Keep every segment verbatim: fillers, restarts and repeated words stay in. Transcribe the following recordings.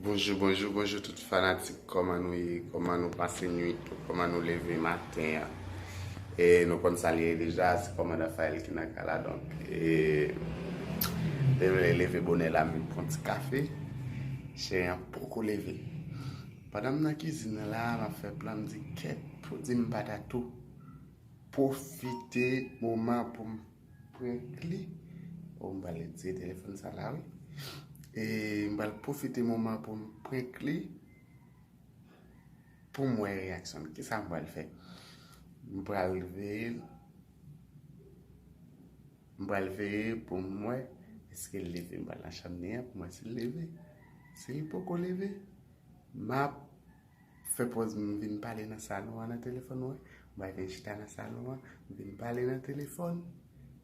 Bonjou, bonjou, bonjou tout fanatik. Kòman nou ye? Kòman nou pase nwit ou? Kòman nou leve maten an? E nou konn sa l ye deja, se kòmandan Fael ki nan kay la, donk, e, leve, leve bonè la, m pran ti kafe. Cheri an poko leve. Pandan m nan kizin nan la, m ap fè plan, m di, kèt, pou di m pa ta tou pwofite moman pou m prank li. O, m pral retire telefòn sa la, wi. E m pral pwofite moman pou m prank li, pou m wè reyaksyon l. Kisa m pral fè? M pral veye l. M pral veye pou m wè èske l leve. M pral nan chanm li an pou m wè si l leve. Si l poko leve, m ap fè pòz m vin pale nan salon an nan telefòn, wè. M pral vin chita nan salon an, m vin pale nan telefòn.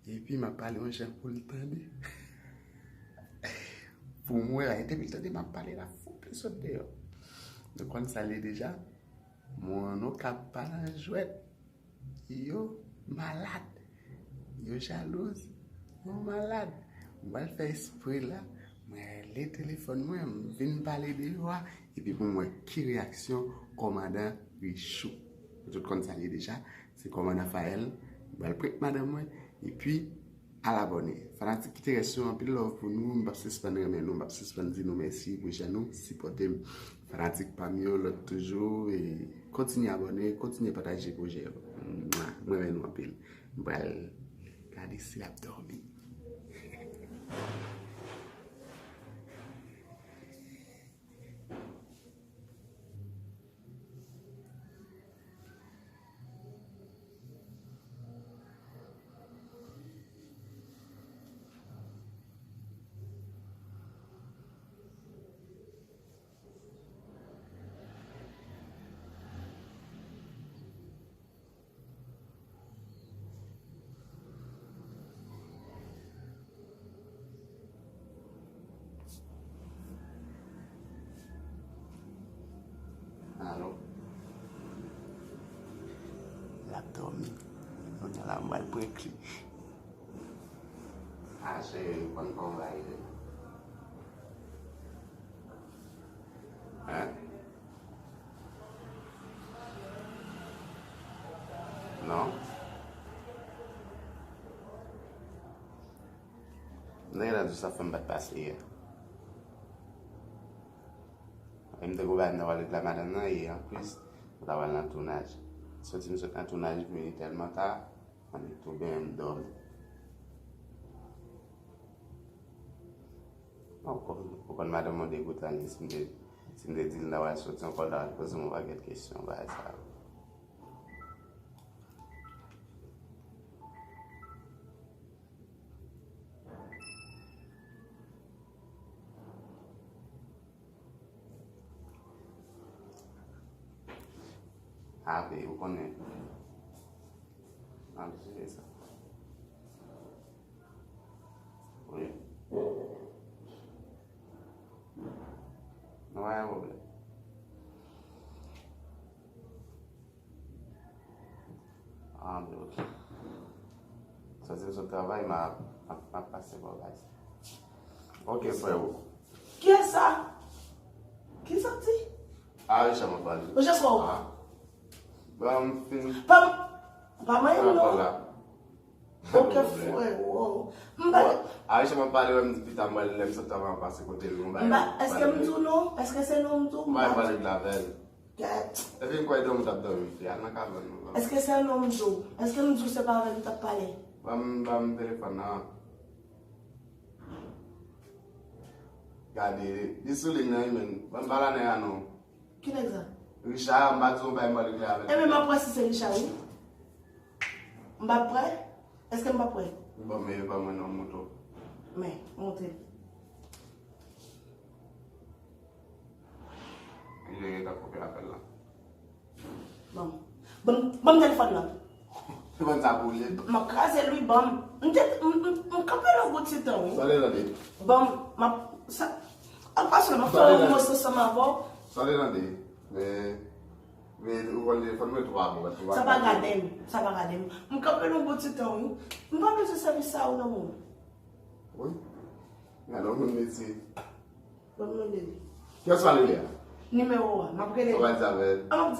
Epi m ap pale yon jan pou l tande. Pou m wè la, e depi l tande m ap pale la, fout li sot deyò. Nou konn sa l ye deja. Mwen nou ka pa nan jwèt. Yo malad. Yo jalouz. Yo malad. Mwen pral fè espre la. Mwen rele telefòn mwen, m vin pale deyò a. Epi pou m wè ki reyaksyon kòmandan Richou. Ou tout konn sa l ye deja. Se kòmandan Fael. Mwen pral prank madanm mwen. Epi al abòne. Fanatik ki te rès yo, anpil love pou nou. M p ap sispann renmen nou. M p ap sispann di nou mèsi pou jan nou sipòte m. Fanatik pa m yo, love toujou. E kontinye abòne, kontinye pataje pwojè yo. Mwa, m renmen nou anpil. M pral gade si l ap dòmi. Alo. L ap dòmi. Kounye a la, m pral prank li. A, cheri, konn kòman bagay ye. Hein? Non. M te gentan di w sa fè m pa t pase yè. E m te gon bagay m ta pral regle ak madanm nan, e anplis, nou ta pral nan tounaj. Soti m sot nan tounaj, m vini tèlman ta, annik tou benyen m dòmi. Bon, kòm ou konn madanm mwen degoutan li, si m te, si m te di l n ta pral soti ankò, l ta pral poze m yon pakèt kesyon, bagay sa yo. Ape, ou konnen. Ann jere sa. Wi. Nou pa gen pwoblèm. Ah, men ok. Soti m sot travay, m a, m a, m a pase bò, guys. Ok, freo. Kiyès sa? Ki soti? Ah, Richard, m ap pale. Richard, freo. Ah. Bon, m fin. Pa, pa manyen m, non. Ok, freo. M pa. Bon, ah, Richard, m ap pale, wè, m di pita, m pral, lè m sot travay, m pase kote l, m bay. M pa, èske m di w non? Èske se non m di w? M pa pale avè l. Gad. Epi m kwè dòmi w t ap dòmi, fi, al nan kabann nou, bò. Èske se non m di w? Èske m di w se pa avè l m t ap pale? Ban m, ban m telefòn nan. Gade, li sou liy nan, wi, men. Ban m pale a nèg la non. Ki nèg sa? Richard, m pa di w bay mò regle avè l. Ebyen, m ap wè si se Richard, wi. M p ap wè? Èske m p ap wè? Bon, men ban mwen non, m montre w. Men, montre. Li gentan koupe apèl la. Ban m, ban m, ban m telefòn nan. Telefòn sa pou li. M ap kraze l wi, ban m. M te, m, m, m kanpe nan bout ti tan wi. Sa li tande? Ban m, m ap, sa, al pase m ap fè yon mos ansanm avè w. Sa li tande? Men, men ou konn telefòn mwen twa bon, twa. Sa pa gade m, sa pa gade m. M kanpe nan bout ti tan wi. M pa bezwen sèvis sa yo non, moun. Wi. Gade yon moun mesye. Ban m mande li. Kiyès w pral rele a? Nimewo a, m ap rele. Sa w pral di avè l? M ap,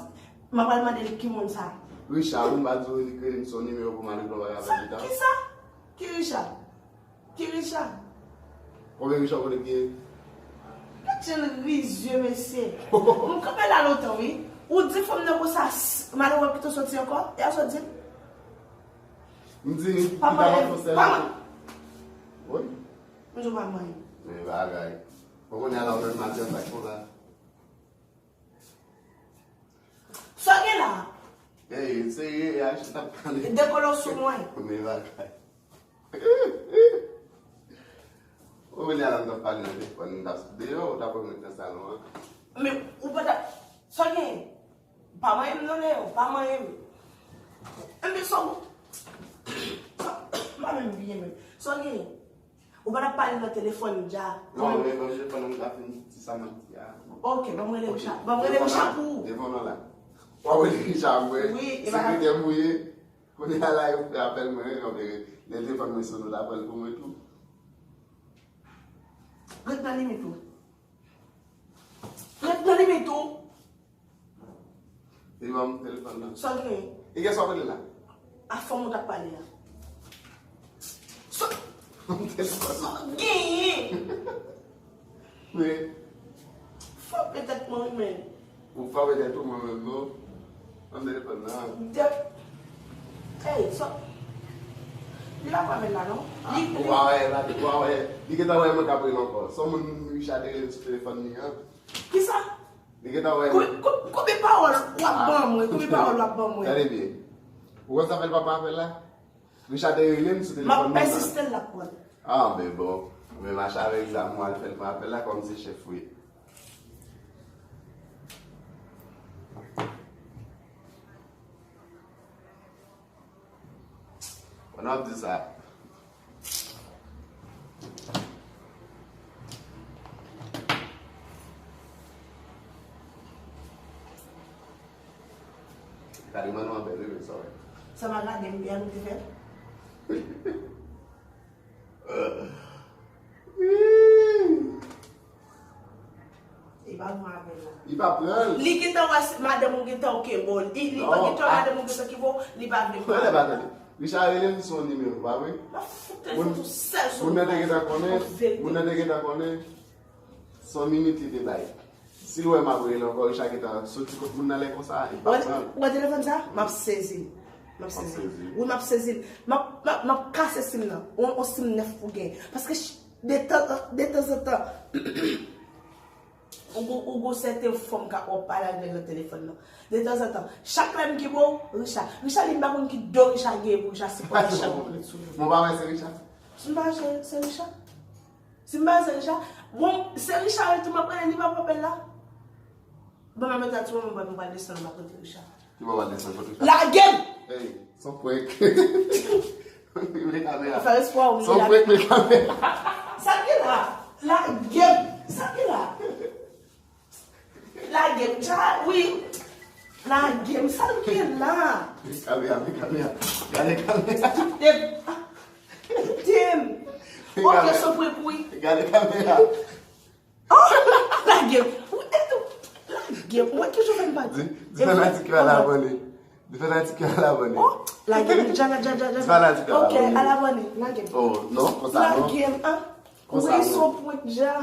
m ap al mande l ki moun sa. Richard, ou m pa di w li kreye m se yon nimewo pou m ale pran bagay avè l pita? Kisa? Ki Richard? Ki Richard? Konbyen Richard w konnen ki ye? Gad jan l rizye, mesye. M kanpe la lontan, wi. Ou di fanm nan konsa, m ale wè kote w soti ankò? E a sa w di m? M di, pita pa fè sèl. Wi. M di w pa manyen. Men bagay. Ou konnen ala w menm maten sa k fè w la. Sa w gen la? Ey, serye, e Aisha t ap pale. Dekole w sou mwen. Men bagay. Ou vin la, m t ap pale nan telefòn, m t ap deyò, ou t ap wè mwen nan salon an. Men, ou pa t ap. Sa w gen? Pa manyen m non, Leo, pa manyen m. Enben, sa w. M pa menm byen menm. Sa w gen? Ou pa t ap pale nan telefòn dja. Non, men ban m telefòn nan, m ka fin di sa m ap di a. Ok, ban m rele Richard. Ban m rele Richard pou ou. Devan nan la. W ap rele Richard pou mwen? Wi, e pa. Sekretè m ou ye? Kounye a la, yo fè apèl mwen, yo fè lè telefòn mwen sonnen, w ta pran l pou mwen tou. Ret nan limit ou. Ret nan limit ou. Li ban m telefòn nan. Sa w genyen? E kiyès w ap rele la? A fanm ou t ap pale a. Sa w genyen? Men. Frape tèt mwen wi men. Ou frape tèt ou mwen menm non. Ban m telefòn nan. Tèt. Ey, sa. Li pa frape la non. Li, li. Ou pa wè la, ou pa wè. Li gentan wè mwen k ap rele ankò. Se yon moun Richard te rele sou telefòn li an. Kisa? Li gentan wè. Konbyen pawòl w ap ban mwen? Konbyen pawòl w ap ban mwen? Tande byen. Ou konn sa fè l pa pran apèl la? Richard te rele m sou telefòn moun nan. M ap pèsiste l ap pran. Ah, men bon. Men mache avèk zam ou al fè l pran apèl la kòm se chèf ou ye. Pandan w ap di sa. Gade manman bèl wi men sa w wè. Sa pa gade m byen ou te fè. Li pa pran apèl la. Li pa pran l. Li gentan wè madanm ou gentan oke bò. Li li pa gentan wè madanm ou gentan ki bò. Li pa vle pran. Mwen lè pa tande. Richard rele m sou yon nimewo, pa vre? M ap fout telefòn sou sèl sou. Moun nan te gentan konnen. Moun nan te gentan konnen. San minit li te bay. Si l wè m ap rele ankò, Richard gentan soti kot moun nan lè konsa, li pa pran. Ou wè telefòn sa? M ap sezi l. M ap sezi l. Wi, m ap sezi l. M ap, m ap, m ap kase sim nan. On, on sim nèf pou gen. Paske ch- de tan, de tanzantan, ou gon, ou gon sèten fanm ka w ap pale avè l nan telefòn nan. De tanzantan, chak lè m gen bò w, Richard. Richard, li m pa konn ki do Richard gen pou Richard sipòte chak moun sou li. Mwen pa wè se Richard. Si m pa wè se, se Richard. Si m pa wè se Richard. Bon, se Richard wi tou m ap rele, li pa pran apèl la. Bon, mwen mete a ti moman mwen pral desann mwen kote Richard. Ki bò w al desann kote Richard? Lage m! Ey, se yon prank. Men kamera. Ou fè espwa ou bliye lage m. Se yon prank, men kamera. Sa k gen la? Lage m! Sa k gen la? Lage m, dja, wi. Lage m, sa k gen la? Men kamera, men kamera. Gade kamera. Kite m. Kite m. Ok, se yon prank wi. Gade kamera. Oh, lage m. Ou, e tou, lage m. Ou wè ki jou fè m pati. Di, di fanatik yo al abòne. Di fanatik yo al abòne. Oh, lage m. Dja, dja, dja, dja. Di fanatik yo al abòne. Ok, al abòne. Lage m. Oh, non, konsa non. Lage m, ah. Konsa non. Wi, se yon prank dja.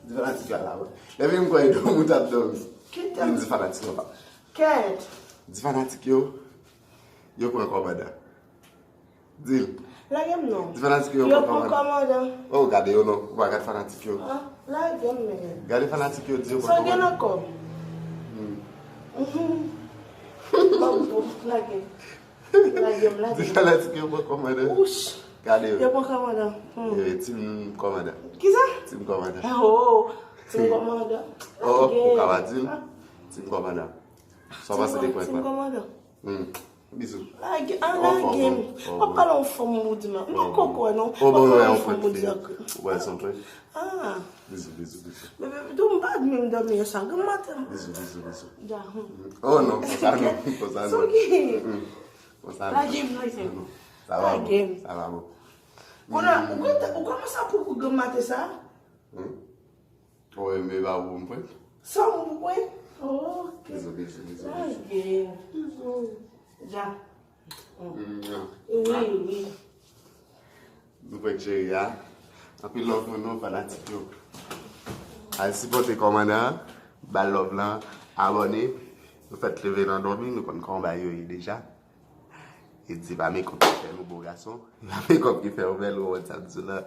Di fanatik yo al abòne. Depi m kwè Edo mout ap dòmi. Kite m. Di fanatik yo pa. Kèt. Di fanatik yo, yo pran kòmandan. Di l. Lage m non. Di fanatik yo, yo pran kòmandan. Oh, gade yo non. Ou pa gad fanatik yo. Ah, lage m men. Gade fanatik yo, di yo pran kòmandan. Sa w gen nan kò m? Hmm. Mhm. Ban m tou, lage. Lage m, lage m. Di fanatik yo pran kòmandan. Wouch. Gade yo. Yo pran kòmandan. Hmm. Eh, team kòmandan. Kisa? Team kòmandan. Oh, team kòmandan. Oh, ou ka pa di l. Ah. Team kòmandan. Sa w panse de prank la? Team kòmandan. Hmm. Bizou. Lage, ah, lage m. W ap pale yon fanm ou di m. M pa ko kwè non. M pa ko kwè yon fanm ou di ak. Ou wè se yon prank. Ah. Bizou, bizou, bizou. Bebe, tou m pa menm dòmi yè swa. Granm maten. Bizou, bizou, bizou. Dja, hmm. Oh non, konsa non, konsa non. Soki. Konsa non. Lage m, lage m. Sa va bon. Lage m. Sa va bon. Kounye a, ou kòmanse ap koukou granm maten sa? Hmm? Ou renmen ba ou bon prank? Sa w pou kwen? Ok. Bizo, bizo, bizo, bizo. Lage. Bizo. Ja. Mm, non. Wi, wi. Nou prank Jerry a. Anpil love pou nou fanatik yo. Al sipòte kòmandan an, ba l love lan, abòne. Nou fèk leve nan dòmi, nou konn kòman bagay yo ye deja. E di pa mekòp ki fè nou bo gason, pa mekòp ki fè w bèl, ou wè sa m di w la,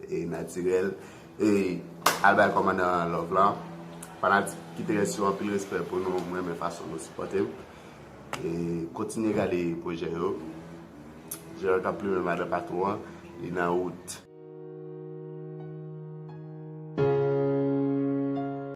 e natirèl. E al bay kòmandan an love lan. Fanatik ki te rès yo, anpil respè pou nou, mwen renmen fason nou sipòte m. E kontinye gade pwojè yo. Jerry k ap plimen madan patwon an, li nan wout.